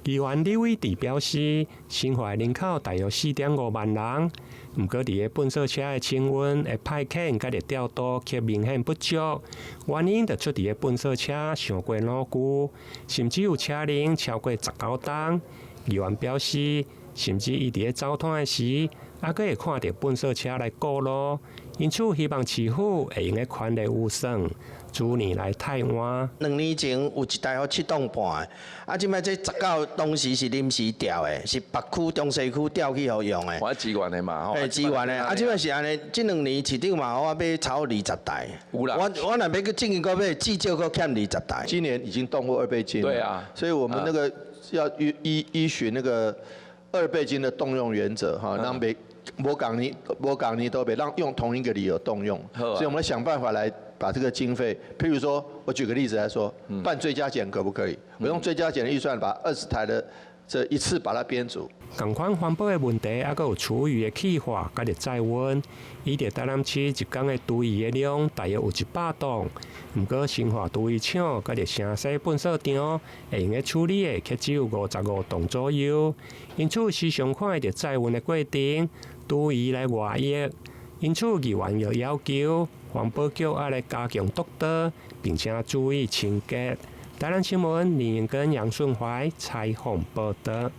議員李偉智表示，新化人口大約4.5萬人，毋過佇个糞掃車的清運的派遣佮調度卻明顯不足，原因就出佇个糞掃車傷過老舊，甚至有車齡超過19冬。議員表示，甚至伊佇咧走攤的時，猶閣會看著糞掃車來過路，因此希望市府會用得寬的預算，逐年來汰換。2年前有一台予7棟半的，啊，這擺這19當時是臨時調的，是別區中西區調去予用的。我支援的嘛，嘿，支援的，啊，這擺是按呢，這兩年市長嘛，我買超20台。有啦。我若欲閣進一步買，至少閣欠20台。今年已經動過二倍金。對啊。所以我們那個要依循那個二倍金的動用原則，哈，讓袂無仝年無仝年都袂當用同一個理由動用，所以我們想辦法來把這個經費，譬如說，我舉個例子來說，辦追加減可不可以？我用追加減的預算把20台的這一次把它編足。仝款環保的問題，猶閣有廚餘的氣化佮載運。伊佇台南市一工的廚餘的量大約有100噸，毋過新化廚餘廠佮城西糞掃場會用得處理的，卻只有55噸左右。因此時常看會著載運的過程，廚餘來外溢。因此議員又要求環保局愛來加強督導，並且注意清潔。台南新聞林英根、楊順懷採訪報導。